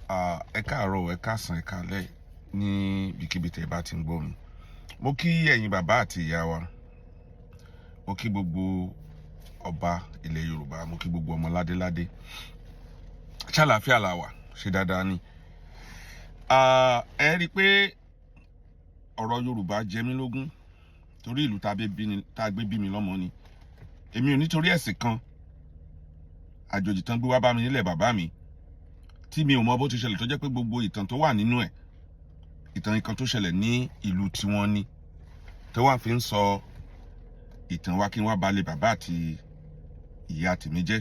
Ẹ káàárọ̀, ẹ káàsán, ẹ káalẹ́ ní ibikíbi tẹ́ ẹ bá ti ń gbọ́ mi. Mo kí ẹ̀yin bàbá àti ìyá wa, mo kí gbogbo ọba ilẹ̀ Yorùbá, mo kí gbogbo ọmọ ládéládé. Ṣàlàáfíà la wà? Ṣe dáadáa ni? Ẹ rí i pé ọ̀rọ̀ Yorùbá jẹ mí lógún torí ìlú tá a gbé bí mi lọ́mọ ni. Èmi ò nítorí ẹ̀sìn kan àjòjì tán gbé wá bá mi nílẹ̀ bàbá mi tí mi ò mọ bó ti ṣẹlẹ̀, tó jẹ́ pé gbogbo ìtàn tó wà nínú ẹ̀, ìtàn nǹkan tó ṣẹlẹ̀ ní ìlú tiwọn ni, tó wà fi ń sọ ìtàn wa kí n wá balẹ̀ bàbá àti ìyá tèmi jẹ́.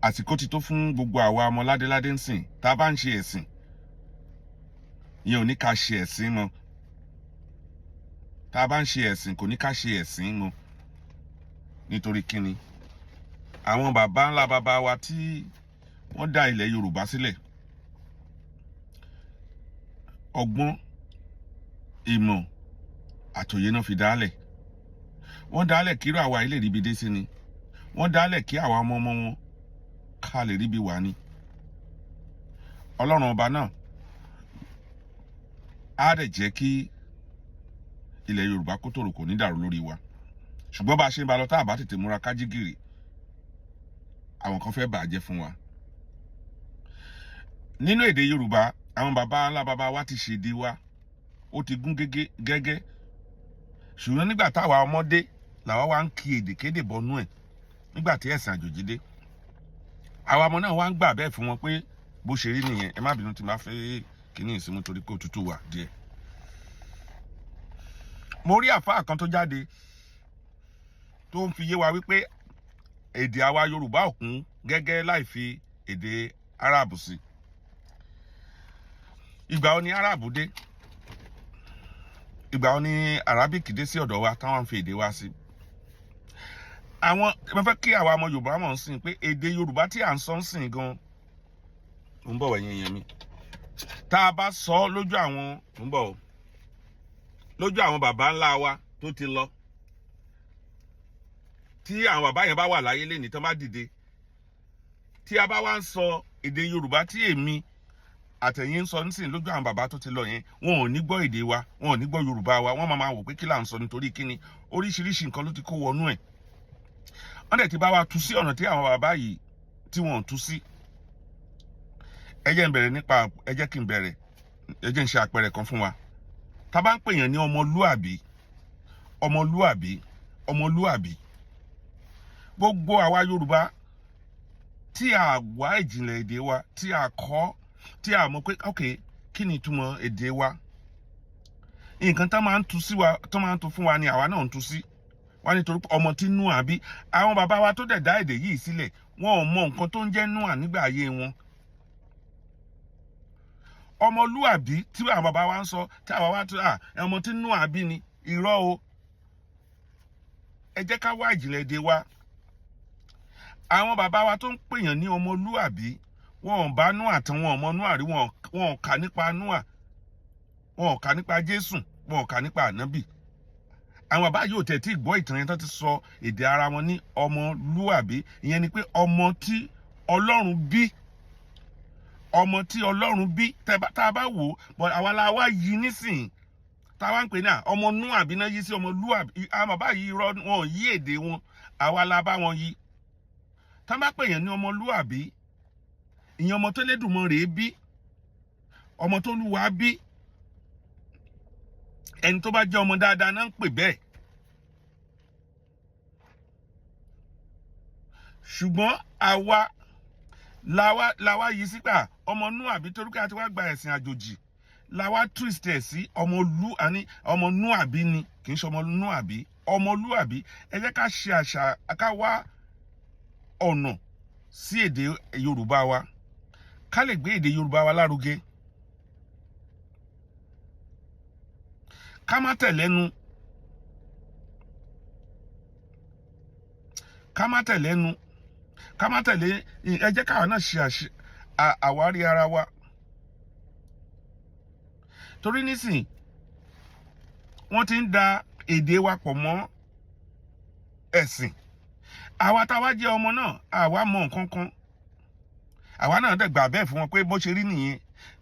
Àsìkò ti tó fún gbogbo àwa ọmọ ládéládé ń sìn. Tá a bá ń ṣe ẹ̀sìn, ìyẹn ò ní ká ṣe ẹ̀sìn mọ́. Tá a bá ń ṣe ẹ̀sìn, kò ní ká ṣe ẹ̀sìn mọ́. Nítorí kíni? Àwọn bàbá ńlá bàbá wa tí wọ́n dá ilẹ̀ Yorùbá sílẹ̀, ọgbọ́n, ìmọ̀ àtòyé náà fi dálẹ̀. Wọ́n dálẹ̀ kí irú àwa ilé ríbi dé sí ni. Wọ́n dálẹ̀ kí àwa ọmọ ọmọ wọn ká lè ríbi wà ní. Ọlọ́run ọba náà á dẹ̀ jẹ́ kí ilẹ̀ Yorùbá kó tòrò, kò ní dàrú lórí wa. Ṣùgbọ́n bá a ṣe ń ba lọ, tá a bá tètè múra kájí gìrì, àwọn kan fẹ́ bàjẹ́ fún wa. Nínú èdè Yorùbá, àwọn baba ńlá baba wa ti ṣèdè wa, ó ti gún gẹ́gẹ́. Ṣùgbọ́n nígbà táwa ọmọdé làwa wá ń kí èdè kéde bọnú ẹ̀. Nígbà tí ẹ̀sìn àjòjì dé, àwa ọmọ náà wá ń gbà bẹ́ẹ̀ fún wọn pé bó ṣe rí nìyẹn. Ẹ má bínú tí máa fẹ́ kíní ìsinmi torí pé òtútù wà díẹ̀. Mo rí àfáà kan tó jáde tó ń fi yé wa wípé èdè àwa Yorùbá ò kún gẹ́gẹ́ láì fi èdè Arab sí. Ìgbà wo ni Arab dé? Ìgbà wo ni Arabic dé sí ọ̀dọ̀ wa táwọn ń fi èdè wa sí? Àwọn mo fẹ́ kí àwa ọmọ Yorùbá mọ̀ ń sìn pé èdè Yorùbá tí à ń sọ ń sìn gan ń bọ̀ wẹ̀yìn yẹn mi. Tá a bá sọ lójú àwọn ń bọ̀ lójú àwọn bàbá ńlá wa tó ti lọ, tí àwọn bàbá yẹn bá wà láyé lẹ́ni tán bá dìde, tí a bá wá ń sọ èdè Yorùbá tí èmi àtẹ̀yìn ń sọ nísìnyí lójú àwọn bàbá tó ti lọ yẹn, wọn ò ní gbọ́ èdè wa, wọn ò ní gbọ́ Yorùbá wa. Wọ́n máa wò pé kí là ń sọ. Nítorí kíni? Oríṣiríṣi nǹkan ló ti kó wọnú ẹ̀. Wọ́n dẹ̀ ti bá wa tú sí ọ̀nà tí àwọn bàbá yìí tí wọ́n ò tú sí. Ẹ jẹ́ n bẹ̀rẹ̀ nípa, ẹ jẹ́ kí n bẹ̀rẹ̀, ẹ jẹ́ n ṣe àpẹẹrẹ kan fún wa. Tá bá ń pèèyàn ní ọmọlúàbí, ọmọlúàbí, ọmọlúàbí, gbogbo àwa Yorùbá tí a wá ìjìnlẹ̀ èdè wa, tí a kọ́, tí a mọ̀ pé ok, kí ni ìtumọ̀ èdè wa, nǹkan tá máa ń tu sí wa, tó máa ń tu fún wa ni àwa náà ń tu sí wá. Nítorí ọmọ tí Nóà bí, àwọn bàbá wa tó dẹ̀ dá èdè yìí sílẹ̀, wọn ò mọ nǹkan tó ń jẹ́ Nóà nígbà ayé wọn. Ọmọlúàbí tí àwọn bàbá wa ń sọ, tí àwa wá tó ọmọ tí Nóà bí ni, irọ́ o. Ẹ jẹ́ ká wá ìjìnlẹ̀ èdè wa. Àwọn bàbá wa tó ń pèèyàn ní ọmọlúàbí, wọn ò bá Nóà tán, wọn ò mọ Nóà rí, wọn ò kà nípa Nóà, wọn ò kà nípa Jésù, wọn ò kà nípa ànábì. Àwọn bàbá yóò tẹ̀ tí gbọ́ ìtàn yẹn tó ti sọ èdè ara wọn ní ọmọlúàbí. Ìyẹn ni pé ọmọ tí Ọlọ́run bí, ọmọ tí Ọlọ́run bí. Tá a bá wò ó, àwa la wá yí nísìnyí tá a wá ń pè ní ọmọ Núàbí náà yí sí ọmọlúàbí. Àwọn bàbá yìí rọ, wọn ò yí èdè wọn, àwa la bá wọn yí. Tá a bá pè yẹn ní ọmọlúàbí, ìyẹn ọmọ tó Lédùmarè bí, ọmọ tó Lúwa bí, ẹni tó bá jẹ́ ọmọ dáadáa náà ń pè bẹ́ẹ̀. Ṣùgbọ́n àwa làwa yìí sípà ọmọ Núàbí torí pé a ti wá gba ẹ̀sìn àjòjì, làwa twist ẹ̀ sí ọmọlú àní ọmọ Núàbí ni, kì í ṣe ọmọ Núàbí, ọmọlúàbí. Ẹ jẹ́ ká ṣe àṣà, ká wá ọ̀nà sí èdè Yorùbá wa, ká lè gbé èdè Yorùbá wa lárugẹ, ká má tẹ̀lẹ́nu, ká má tẹ̀lẹ́nu, ká má tẹ̀lé. Ẹ jẹ́ káwa náà ṣe àwárí ara wa, torí nísìn wọ́n ti ń da èdè wa pọ̀ mọ́ ẹ̀sìn. Àwa táwa jẹ́ ọmọ náà, àwa mọ nǹkan kan. Àwa náà dẹ̀ gbà bẹ́ẹ̀ fún wọn pé bó ṣe rí nìyẹn.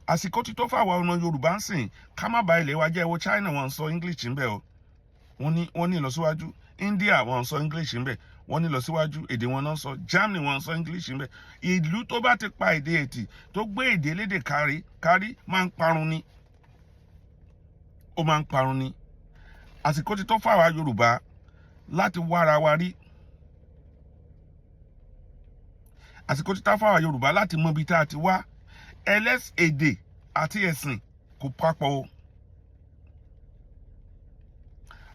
Àsìkò ti tó fáwọn ọmọ Yorùbá ń sìn ká má ba ilẹ̀ wa jẹ́. Wo China, wọ́n ń sọ English ń bẹ̀ o, wọ́n ní ìlọsíwájú. India, wọ́n ń sọ English ń bẹ̀, wọ́n ní ìlọsíwájú, èdè wọn náà sọ. Germany, wọ́n ń sọ English ń bẹ̀. Ìlú tó bá ti pa èdè ètì, tó gbé èdè elédè kárí kárí, máa ń parun ni, ó máa ń parun ni. Àsìkò ti tó fáwa Yorùbá láti wára wa rí. Àsìkò ti tó fáwa Yorùbá láti mọ ibi tá a ti wá. Ẹlẹ́sìn, èdè àti ẹ̀sìn kò papọ̀ o.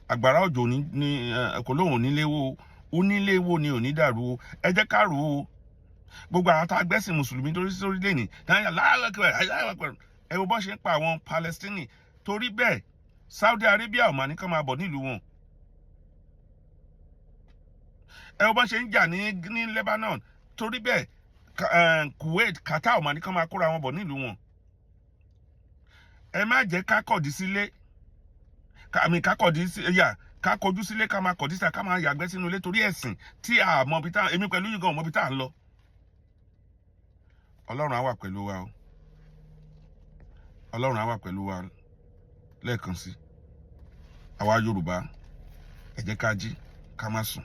Àgbàrá òjò ní kò lóun onílé wo, onílé wo ni ò ní dàrú o. Ẹ jẹ́ ká rò ó. Gbogbo àwọn tá a gbẹ́sìn mùsùlùmí torí sórí lẹ́nìí náírà láàárọ̀, ẹ wo bọ́n ṣe ń pa àwọn Palestine. Torí bẹ́ẹ̀, Saudi Arabia ò mà ní kán máa bọ̀ nílùú wọn. Ẹ wo bọ́n ṣe ń jà ní Lebanon. Torí bẹ́ẹ̀, Kuwait, Qatar ò mà ní kán máa kóra wọn bọ̀ nílùú wọn. Ẹ má jẹ́ ká kọ̀dí sílé àmì, ká kọ̀dí sí yà, ká kọjú sílé, ká máa kọ̀dí síta, ká máa yàgbẹ́ sínú ilé torí ẹ̀sìn tí a mọ̀ bí tá. Èmi pẹ̀lú yìí gan ò mọ̀ bí tá à ń lọ. Ọlọ́run á wà pẹ̀lú wa o. Ọlọ́run á wà pẹ̀lú wa. Lẹ́ẹ̀kan sí, àwa Yorùbá, ẹ jẹ́ ká jí, ká má sùn.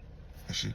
Ẹ ṣé.